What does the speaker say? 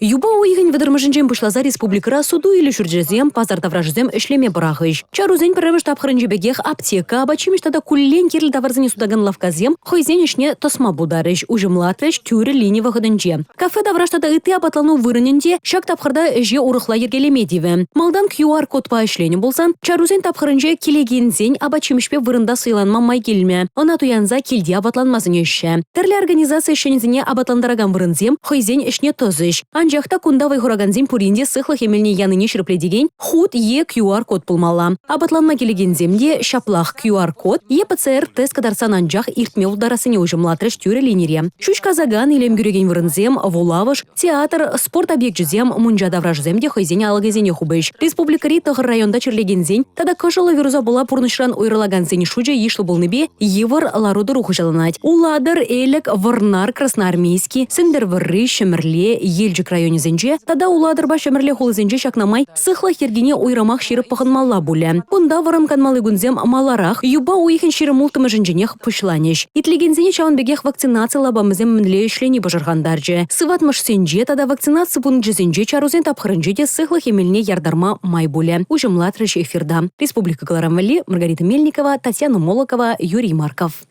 Юпа уйӑхӗн вӑтӑрмӗшӗнчен пуҫласа республикӑра суту-илӳ ҫурчӗсем, пасар таврашӗсем ӗҫлеме пӑрахӗҫ. Чарусен пӗрремӗш тапхӑрӗнчи пекех аптека, апат-ҫимӗҫ тата куллен кирлӗ таварсене сутакан лавккасем хӑйсен ӗҫне тӑсма пултарӗҫ, уҫӑмлатрӗҫ тӳрӗ лини вӑхӑтӗнче. Кафе тавраш тата ытти апатлану вырӑнӗн те ҫак тапхӑрта ӗҫе урӑхла йӗркелеме тивӗ. Малтан QR-кодпа ӗҫленӗ пулсан чарусен тапхӑрӗнче килекенсен апат-ҫимӗҫпе вырӑнта сӑйланма май килмӗ. Ӑна туянса килте апатланма сӗнеҫҫӗ. Тӗрлӗ организаци ӗҫченӗсене апатлантаракан вырӑнсем хӑйсен ӗҫне тӑсӗҫ. Анчах та кунта вӑй хуракансен пурин те сыхлӑх эмелне янине ҫирӗплетекен хут е QR-код пулмалла. Апатланма килекенсем те ҫаплах QR-код е ПЦР-тест кӑтартсан анчах иртме пултарассине уҫӑмлатрӗҫ тӳрӗ линире. Ҫӳҫ касакан, илем кӳрекен вырӑнсем, вулавӑш, театр, спорт объекчӗсем, мунча таврашӗсем те хӑйсен алӑкӗсене хупӗҫ. Республикӑри тӑхӑр районта чирлекенсен тата кӑшӑллӑ вируса пула пурнӑҫран уйрӑлакансен шучӗ йышлӑ пулнипе йывӑр лару-тӑру хуҫаланать. Улатӑр, Элӗк, Вӑрнар, Красноармейски, Сӗнтӗрвӑрри, Ҫӗмӗрле, Елчӗк районӗсенче тата Улатӑрпа Ҫӗмӗрле хулисенче ҫакна май сыхлӑх йӗркине уйрӑмах ҫирӗп пӑхӑнмалла пулӗ. Кунта вӑрӑм канмалли кунсем маларах, юпа уйӑхӗн 26-мӗшӗнченех пуҫланӗҫ. Итлекенсене ҫавӑн пекех вакцинаци лапамӗсем мӗнле ӗҫлени пӑшӑрхантарчӗ. Сыватмӑшсенче тата вакцинаци пункчӗсенче чарусен тапхӑрӗнче те сыхлӑх эмелне яртарма май пулӗ, уҫӑмлатрӗҫ эфирта. Республика кӑларӑм валли Маргарита Мельникова, Татьяна Молокова, Юрий Марков.